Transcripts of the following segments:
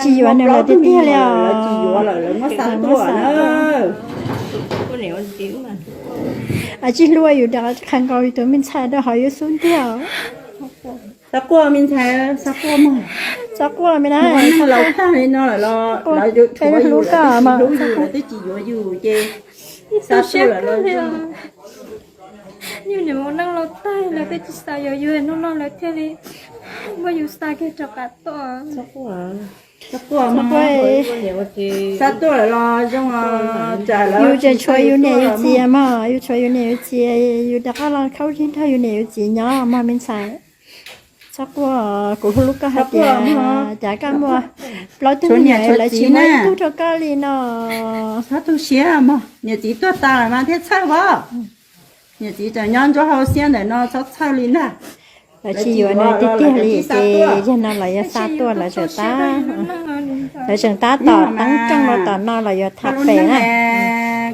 Tsis yuav nws lawm tiag tiag li os. Lawv muab xa tuaj na. Tsis hlub yus rov qab nkaus yus tus me ntxhais rau hauv yus xub ntiag. Xav quaj me ntxhais, xav quaj mog. Xav quaj me na. Laus tag li no lawm los lawv yuav tshuav yus, lawv twb tsis hlub yus, lawv twb tsis yuav yus ces xa tuaj lawm los zoo. Yus niam mus neej laus tag lawv twb tsis xav yuav yus, hnub no lawv thiaj li muab yus xa kiag rov qab tuaj. Xa tuaj lawm los zoo, yus tseem tshuav yus niam yus txiv mog, yus tshuav yus niam yus txiv, yus rov qab los khaub zig nrog yus niam yus txiv nyob mog me ntxhais. Txhob quaj, kuv hlub koj hais tias cas koj muaj plaub tug me nyuam lawv tsis muab ib tug rau koj li no. Txhob tu siab mog, niam txiv tuag tas lawm mas thiaj txhawj os. Niam txiv tseem nyob nruab hauv siab ntawm no txhob txhawj li ntag. Lawv tsis yuav nws tiag tiag li ces yog no lawv yuav xa tuaj, lawv tseem tab, lawv tseem tab tom teeb rooj rau tom no los yuav tham pem na.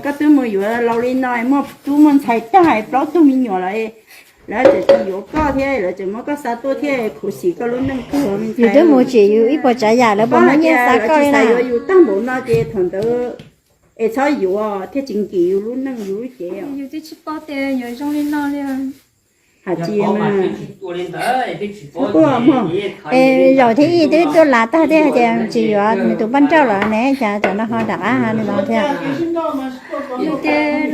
Koj twb mus yuav laus li no, muaj tub muaj ntxhais tag plaub tug me nyuam lawm, lawv tseem tsis yuav koj thiab, lawv tseem muab koj xa tuaj thiab, khuv xim koj lub neej kawg. Yus twb mus tsim yus ib puas tsav yam, lawv puas muaj nyiaj xa koj li na? Yuav yus tag npaum no ces thaum ntawd es txhob yuav thiaj tsis nkim yus lub neej yus lub cev. Yus twb tsis paub tias yuav zoo li no li. Hais tias mas, zaum thib ib twb tuaj lav tag thiab hais tias tsis yuav nws tus poj nrauj lawm ne, cas cov no ho rov qab hais li no thiab? Nws ces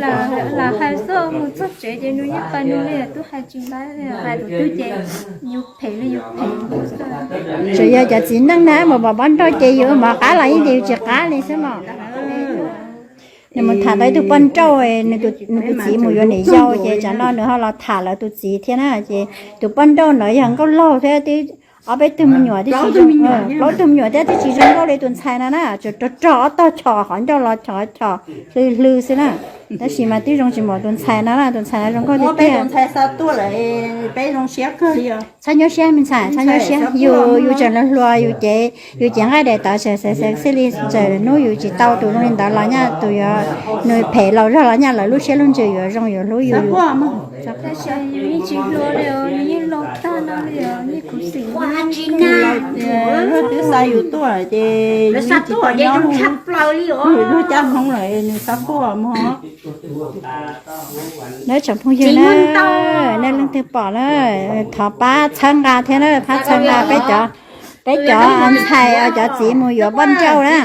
lam hais xwb, mus txog tsev ces nws yeej pais nws li, twb hais tsis npaib li, hais tus twg ces yus phem li yus phem. Tsuas yog cov txiv neej na, mus pom poj nrauj ces yus mov qab los ib ntsis yus tsis qab li xwb mas. Nws mus tham tau ib tug poj nrauj, nws tus txiv mus yuav niam yau ces tsam no nws ho los tham lawv tus txiv thiab na. Ces tus poj nrauj ntawd yog nkauj laug thiab twb ob peb tug me nyuam, plaub tug me nyuam thiab twb tsis zoo nkauj li tus ntxhais no na, tsuas rog rog ob tog chos qhov ncauj los chos chos hlw hlw xwb na. Tab sis mas twb zoo tsis npaum tus ntxhais no na, tus ntxhais no zoo nkauj tiag tiag. Txhob nyuaj siab me ntxhais, txhob nyuaj siab, yus yus tseem hluas hluas, yus cev yus cev nqaij daim tawv xwb li, txawm hnub yus tsis tau tus zoo li ntawd los nyaj tus yuav, nws phem laus zog los nyaj lawv lub siab lub ntsws yuav zoo yuav hlub yus. Twb xa yus tuaj ces yus tsis tau nyob, yus lub caj hmoob lawm nws xav quaj mog. Nawb tsoom phooj ywg na, nej leej twg pom na, thov pab txhawb nqa thiab na, pab txhawb nqa peb cov, peb cov ntxhais cov txiv mus yuav poj nrauj na.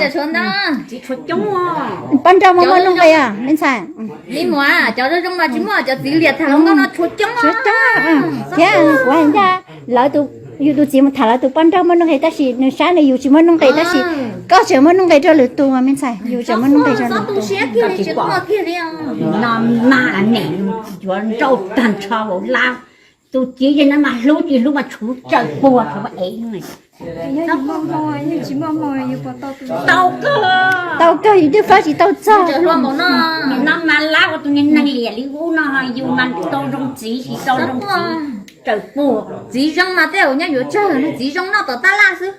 Poj nrauj muaj muaj nuj nqis os me ntxhais? Cov zoo zoo mas tsis muaj, cov txiv liam tham hluas nkauj no tshuav coob. Thiab kuv hais ncaj, lawv, yus tus txiv mus tham lawv tus poj nrauj muaj nuj nqis tab sis nws saib nws yus tsis muaj nuj nqis tab sis koj tseem muaj nuj nqis rau lwm tus me ntxhais, yus tseem muaj nuj nqis rau lwm tus. Yuav nrauj tag nrho lab, tus txiv yog no mas hlub tsis hlub mas tshuav tsawm puag tshuav ev. Tau kawg, yus twb fab tsis tau txog. Nim no mas lab ua tus niag neeg liam li ub no, yus mas tau zoo txiv, tsis tau zoo txiv, tsawm puag. Txiv zoo mas tej zaum nyob yuav tsawg, txiv zoo noj tom tab laj xwb.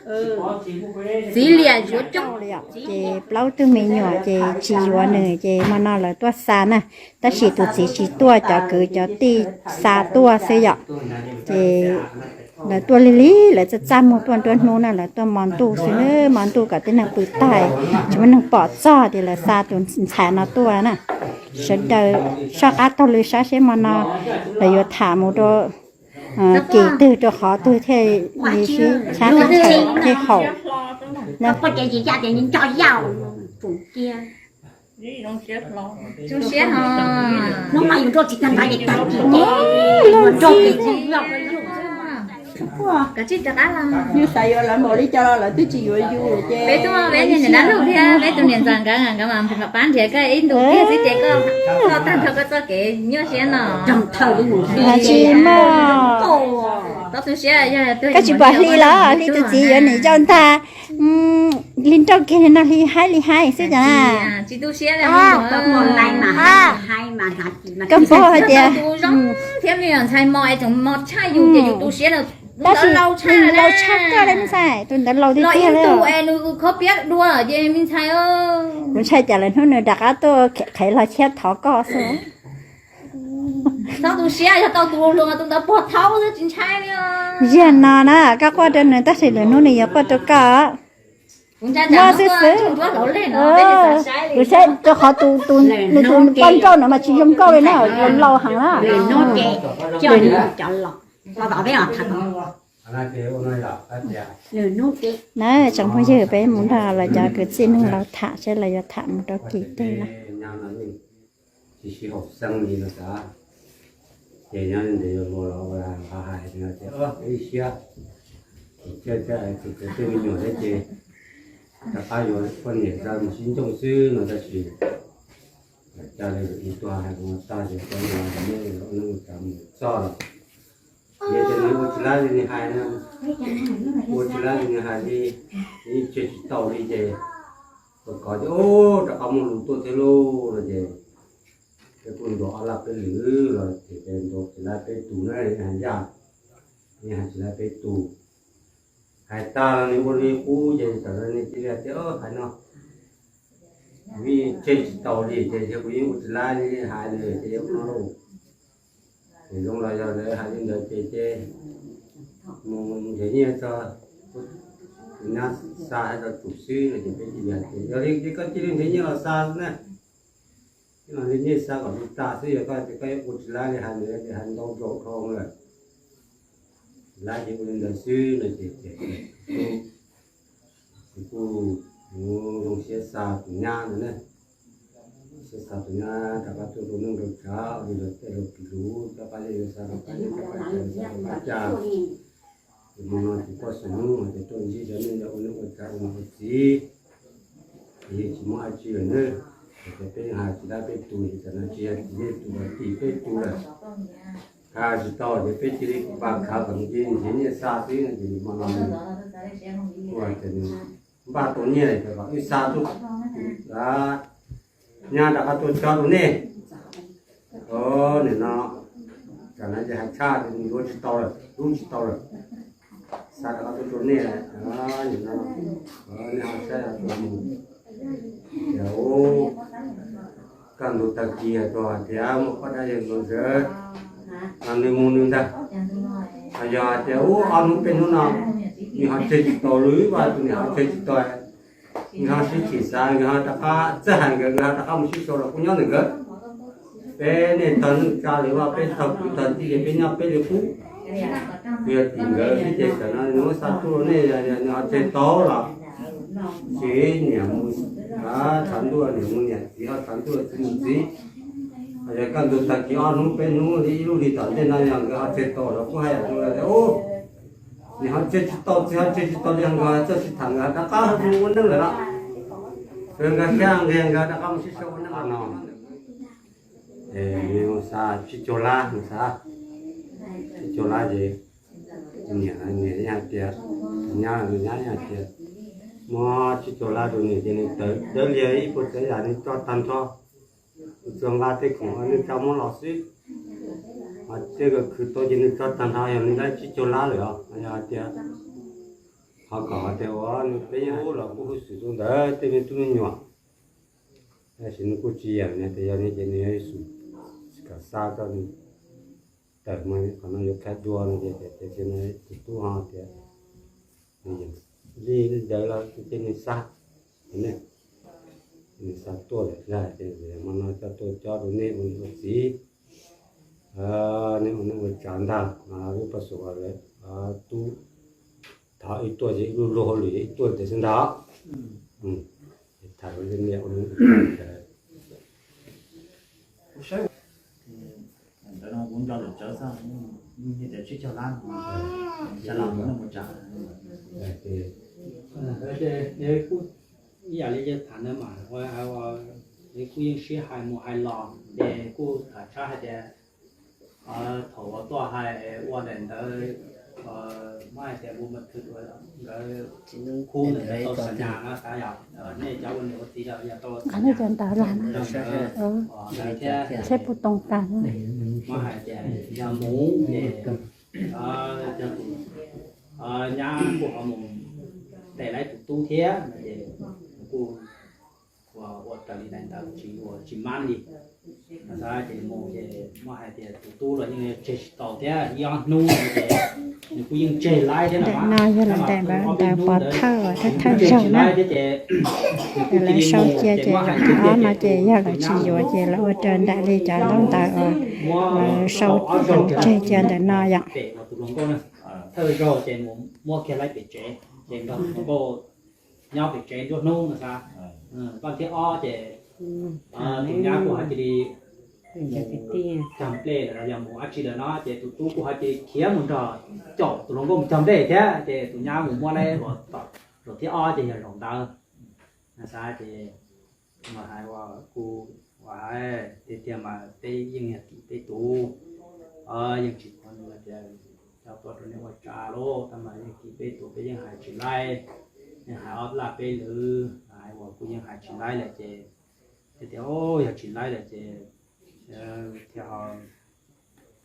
Txiv liam yuav coob. Ces plaub tug me nyuam ces tsis yuav nws ces hmo no lawv tuaj xa na, tab sis tus txiv tsis tuaj, cov kwv cov tij xa tuaj xwb yom. Ces lawv tuaj lig lig, lawv txaj txaj muag tuaj nruab hnub na, lawv tuaj hmo ntuj xwb, hmo ntuj kom tib neeg pw tag, tsis muaj neeg pom txog tias lawv xa tus ntxhais no tuaj na. Sawv daws soj qab taug lw saib seb hmo no lawv yuav tham mus rau kis twg rau qhov twg thiaj li sib tshab teb chaws thiaj haum. Yus xav yuav lawv npaum li cas los lawv twb tsis yuav yus ces peb tus niam ntxawm nkawd, nkawd mam pab nrhiav koj ib ntus tiag xwb ces koj, koj tag nrho koj txoj kev nyuaj siab no. Tsis muaj, koj tsis pom Hli los? Hli tus txiv yuav niam yau ntag. Hli nrauj kiag li no Hli haib li haib xwb cas. Koj paub hais tias thiab me ntxhais mos es tseem mos tshaj yus ces yus tu siab. Tab sis laus tshaj koj li me ntxhais, tus ntawd laus tiag tiag li. Tus es nws khov piab dua ces me ntxhais, kuv ntshai cas lawm hnub nws rov qab tuaj qhev hlo tshiab thov koj xwb. Txhob tu siab, yog tau tus hluas tus ntawd puag thaub xwb tsis ntshai li. Yog no na, koj quaj rau nws tab sis lwm hnub nws yuav quaj rau koj. Muaj xwb xwb. Kuv saib rau qhov tus, tus nws tus poj nrauj no mas tsis zoo nkauj li na, laus heev na. Na tsoom phooj ywg, peb mus nrog lawv cov kwv txhiaj neeg laus tham saib lawv yuav tham mus rau kis twg na. Tsis sib haum xeeb li no xav. Ces nyob ntev yuav luag los hais tias ib siab, ces cov tej me nyuam thiab ces rov qab yuav poj niam mus sib ncoo xwb no tab sis cas li ib tuag hais ua tag ces poj niam nej ua neej ua tsav mus txoj los. Yog tias nws ua tsis laib li nws hais no, ua tsis laib li nws hais li, nws yeej tseg tsis tau li ces kom tias rov qab muaj lus tuaj thiab lauj no ces peb kuj ntuas ob laj peb lwm los ces peb ntuas tsis laib peb tus na, hais yaj, hais tsis laib peb tus. Hais tag los nws ua li qub ces tam sim no nws cia li hais tias hais no, kuv yeej tseg tsis tau li ces yog kuv yeej ua tsis laib li hais li ces ua no lauj. Ces zoo los yog lawv hais li ntawd ces ces mus nrhiav nyiaj tso, tus nyab xa rau tus xwb no ces peb cia li hais tias yog li ces koj cia li nrhiav nyiaj los xa xwb na. Nrhiav nyiaj xa kom li tas xwb, yog koj tias koj ua tsis laib li hais ntawd ces hais ntau zaus dhau lawm. Tsis laib ces ua li ntawd xwb no ces ces kuj zoo siab xa tus nyab no na. Siab xa tus nyab rov qab tuaj rau neej rau tsav ua li luag tej laus piv lus, cov pab li yuav xa rov qab, cov pab li yuav xa rov qab cas. Ces hmo no ces koj xub hnub ces tuaj ntsib cov neej cov ua neej ua tsav ua niam ua txiv, ces yeej tsis muaj dab tsi lawm nawb. Ces peb hais tsis laib peb tus ces tam no tsis yog txiv nej tus los tim peb tus lawm. Hais tsis tau ces peb cia li pas khav kom nws cia li nrhiav nyiaj xa xwb no ces hmo no kuj hais tias nws npaj tau nyiaj ces kom wb xa tuaj, nyab rov qab tuaj cob rau nej. Nim no tsam no ces hais tshaj ces nws yuav tsis tau lawm, hlub tsis tau lawm. Xa rov qab tuaj rau nej, nim no nej ho saib mus. Ces kaj ntug tag kis hais tias muaj poj dab yawg Ntxawm, nws mus nws ntag. Yog hais tias ub ob hnub peb hnub no nws ho tseg tsis tau, lwm vaj tus niam ho tseg tsis tau, nkawd ho sib chim xav, nkawd ho rov qab txawj hais nkawd, nkawd ho rov qab mus sib sau los kuj nyob ntawm nkawd. Peb nej tog neej tsa lawm, peb tog kwv tog tij ces peb nyob peb li qub. Yog tim nkawd xwb ces tam no nws muab xa tuaj rau nej, nws ho tseg tau los tsis niam mus tshav ntuj, niam mus niam, txiv ho tshav ntuj txiv mus txiv. Yog kaj ntug tag kis ob hnub peb hnub li ib lub hli tom ntej no yog nkawd ho tseg tau los kuj hais tias ub, niam ho tseg tsis tau, txiv ho tseg tsis tau li, nkawd txawj sib tham, nkawd rov qab mus ua neej lawm los. Nkawd thiab nkawd rov qab mus sib sau ua neej no. Nws xa tsib caug lab, nws xa tsib caug lab ces niam, niam yeej hais tias, nyab, nyab yeej hais tias muab tsib caug lab rau nws ces nws tawm dawb liag ib puas tsav yam nws coj tag nrho. Nws tsuas nqa tej khoom neej tsa muab los xwb, ho tej uas khwv tau ces nws coj tag nrho, yog nws lab tsib caug lab lawm os. Yog hais tias ho kom hais tias ua nws peb yeej ub los kuj hu xwm rau ntawd tej me tub me nyuam. Tab sis nws kuj tsis yam li tias yog nws ces nws yuav xum kom xa rau nws tawm mus, qhov no yuav khav dua no ces tias tias no tus tub ho tias li ntawd los ces nws xa, nws xa tuaj lawm ces hmo no coj tuaj cob rau nej ua niam ua txiv, nej ua neej ua tsav ntag. Lub paj xum lawm, tub thov ib tuaj ces ib lub luag hauj lwm ib tuaj tias xwb ntag. Tham rau niam ua neej ua tsav ntawd. Ntawd no kuv nco lawm tsawv xwb, tias tsib caug lab, tsib caug lab mus tsa. Ib yam li yawg tham ntawd mas kuj yeej sib hais mus hais los ces kuj tham tshaj hais tias thaum uas tuaj hais ua daim ntawd, muab hais tias npu ma thwm nkawd khub ntawd tau xa nyas no xav yog nej cov ua niam ua txiv los yog tau xa nyas ntawd thiab. Muab hais tias yog mus ces nyab kuj ho mus tes laib tus tub thiab no ces kuj ua raws li daim ntawd tsis ua tsis mab li. Xav ces mus ces muab hais tias tus tub los yeej tseg tsis tau thiab ib ob hnub no ces Nws kuj yeej tseg laib thiab no. Ntawm no yog lawv daim npawv ntawv pov thawj uas thawj thawj zaug na. Lawv sau cia ces zaum thib ob no ces yog lawv tsis yuav ces lawv ua raws nraim li cov ntaub ntawv uas lawv sau tseg cia ntawm no yom. Thawj zaug ces mus muab kiag laib pem tsev, ces nrog tus hluas nkauj nyob pem tsev nruab hnub no xav. Npaj thib ob ces tus nyab kuj hais cia li mus cog nplej los yog mus dab tsi lawm no ces tus tub kuj hais cia li khiav mus nrog, caum tus hluas nkauj mus cog nplej thiab ces tus nyab mus muab laib uas tom zaum thib ob ces yog zaum ntawd. Xav ces mas hais uas kuv uas hais tiag tiag mas peb yeej yog tim peb tus, yeej tsis pom tias coj tuaj rau nej ua tsav lauj, tab mas yeej tim peb tus peb yeej hais tsis laib, yeej hais ob laj peb lwm, hais uas kuj yeej hais tsis laib lawm ces, ces tias yog tsis laib lawm ces thiaj ho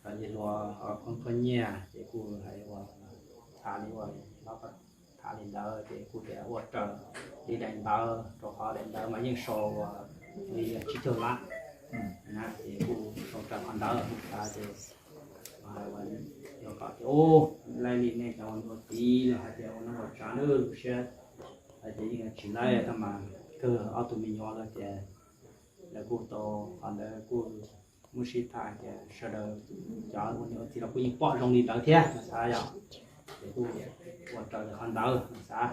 kom yawg hluas ho khoob koj nyiaj ces kuj hais uas tham li uas tham li ntawd ces kuj tias ua raws li daim ntawv rau qhov daim ntawv mas yeej sau uas li tsib caug lab na, ces kuj sau raws qhov ntawd xav ces yog kom tias laib li nej cov ua niam ua txiv los hais tias ua neej ua tsav nawb, lub siab hais tias yeej tsis laib tab mas kawg ob tug me nyuam lawm ces lawv kuj tau qhov ntawd kuj muab sib tham tias sawv daws cov ua niam ua txiv los kuj yeej pom zoo li ntawd thiab xav yom, ces kuj ua raws li qhov ntawd xav.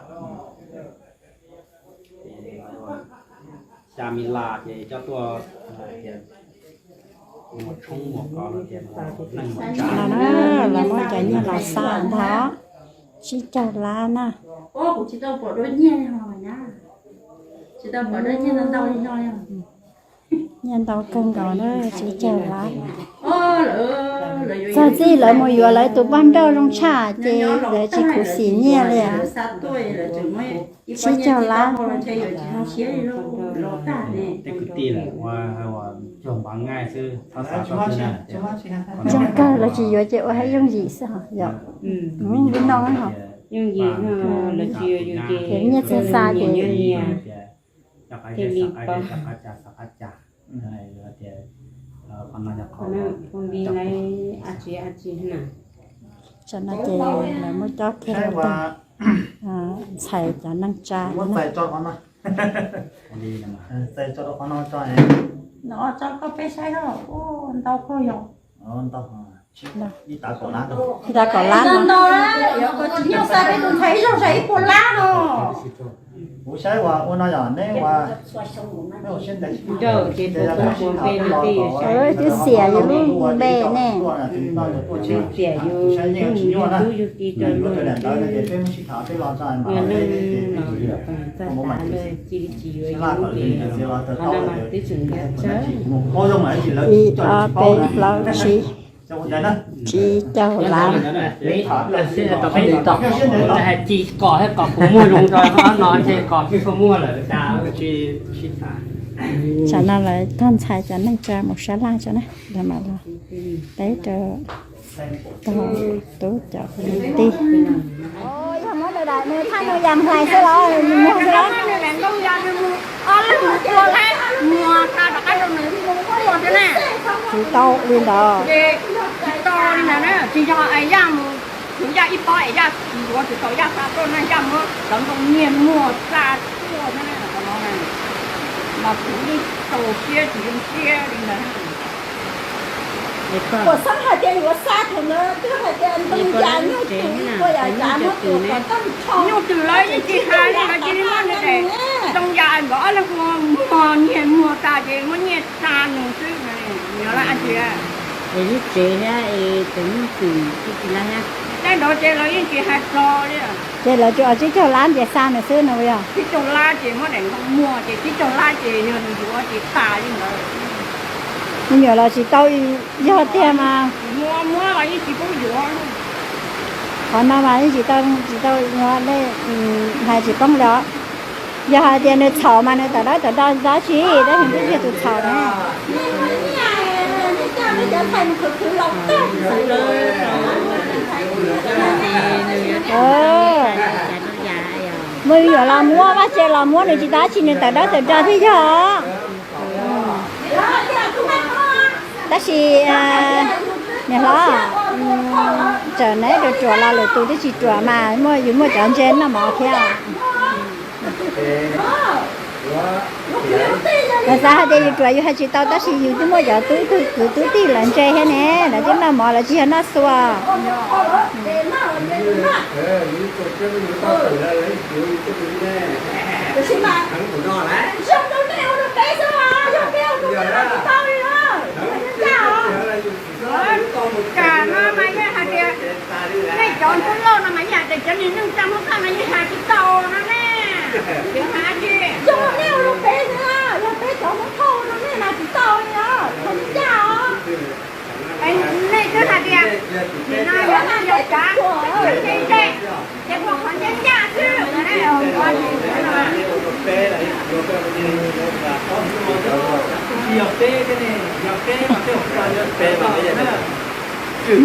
Xya mi las ces coj tuaj tias mus tshoob mus kos los tias neeg mus tsav no na, lawv muab cov nyiaj los xa ntag, tsib caug lab na. Nyiaj ntau kawg nkaus na, tsib caug lab. Txog txij lawv mus yuav lawv tus poj nrauj zoo tshaj ces lawv tsis khuv xim nyiaj li. Tsib caug lab. Zoo kawg los tsis yuav ces ua hais yooj yim xwb hos yom. Li no hos. Ces nyiaj txog xa ces thiaj li pab. Tsam no ces lawv muab cob kiag rau tag, ntxhais cov neej tsa no. Tso koj peb saib, ntau kawg yog. Ib tag kaum lab no. Ib tag kaum lab no. Kuv saib uas ua no yog neb ua, neb ua siab ntev. Twb xiam yus lub npe ne. Twb xiam yus tub yus ki rau luag, yog neeg los txog tas lawm cia li tsis yuav yus li, qhov no mas twb tseem yog tsawg. Ib ob peb plaub tsib, tsib caug lab. Hais tsis kom thiab kom kuv muag zoo rau qhov no ces kom peb muag lawm cas. Tsam no lawv tog ntxhais cov neej tsa mus sab laj tso na, lawv mam los teb rau tog tub cov kwv tij. Yog muab daim nws thaj nws yam hlais xwb los nws muag xwb los. Tsis tau li ntawd. Tsis yog yaj mus, yaj ib pob es yaj yuav tsis tau, yaj xa tuaj na, yaj muab cov ntoo nyiag muag xa tuaj thiab na, qhov no mas kuv yeej txaus siab tsis zoo siab li ntawd. Kuv xav hais tias yuav xa thaum ntawd twb hais tias ntoo yam nyuj twm ua yam cas muab tus kom tag nrho. Nyuj twm lawv yeej tsis hais li, lawv cia li muab ntoo yam nkawd ob leeg hu muag nyiag muag tas ces muab nyiaj xa nws xwb. Yog lawv hais tias es lub tsev thiab es tus nyuj twm tsis tsis lab thiab. Tej ntawd ces lawv yeej tsis hais txog li. Ces lawv tsuas tsib caug lab ntias xa nws xwb no yog? Tsib caug lab ces muab daim ntoo muag ces tsib caug lab ces yog nws yuav ces tas li ntawd. Me nyuam los tsis tau yog tiag mas. Muab muab los yeej tsis pub yuav. Qhov no mas yeej tsis tau, tsis tau yuav, hais tsis poob li os. Yog hais tias nws txhaum mas nws tawm dawb tawm do dab tsi, dab tsi twb yog tus txhaum na. Muab me nyuam los muab, vaj tse los muab nws tsis tau dab tsi, nws tawm dawb tawm do thiaj yog. Tab sis niam hlob, Txawm neb ruam ruam los lwm tus twb tsis ruam mas muaj, yus muaj cov ntse noj mov thiab. Lawv xav hais tias yus ruam yus hais tsis tau tab sis yus twb muaj cov tub tug kwv tub tij lawv ntse thiab ne, lawv twb noj mov lawv tsis yog noj xua. Cas no mas yeej hais tias nej cov ntsuj loj no mas yeej hais tias cov niag neej tsa Hmoob Thoj no yeej hais tsis tau no ne. Yog nej ua rau peb xwb, yog peb cov Hmoob Thoj no nej hais tsis tau li os, qhov ncaj os. Nej twb hais tias nim no yog nej yog tsav ntse ntse, ces ua qhov ncaj ncaj xwb.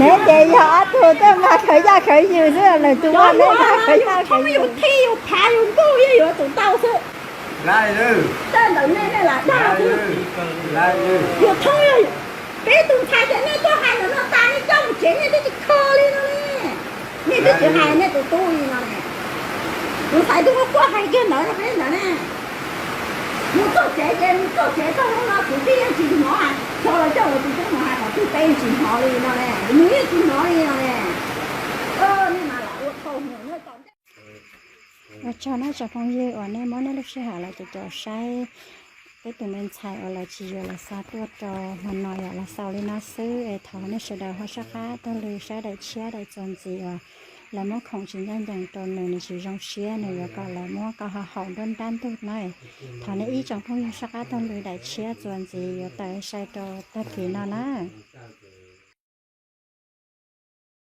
Neb ces yog ob tug tuaj mag khawv yaj khawv yws xwb, lwm tus ua neb mag khawv yaj khawv yws. Yus thij yus phav yus nkuj yeej yuav tsum tau xwb. Tej ntawm nej nej lam dag xwb. Yus thoob yog peb tus ntxhais ces nej tuaj hais ntawm no tas nej coj mus tsev nej twb tsis kho li no ne. Nej twb tsis hais nej tus tub li no ne. Tus ntxhais twb muab quaj hais kiag ntawd rau peb ntawd ne. Mus txog tsev ces mus txog tsev txog hnub no kwv tij yeej tsis hnov, xyov lawv coj lawv tus tub mus hais qhov twg peb yeej tsis hnov li no ne. Nws yeej tsis hnov li no ne. Nej mas lam ua tau hwm nyob tom ntej. Ua tsaug nawb tsoom phooj ywg uas nej muab nej lub sij hawm los caum caum saib peb tus me ntxhais uas lawv tsis yuav los xa tuaj rau hmo no yom. Los xaus li no xwb es thov nej sawv daws ho soj qab taug lw saib daim tshiab daim txuas ntxiv uas lawv muab khoom tsis ncaj ncees rau nws, nws tsis zoo siab, nws yuav kom lawv muab kom ho haum nruab nrab ntug na. Thov nej ib tsoom phooj ywg soj qab taug lw daim tshiab txuas ntxiv yuav tawm sai rau tag kis no na.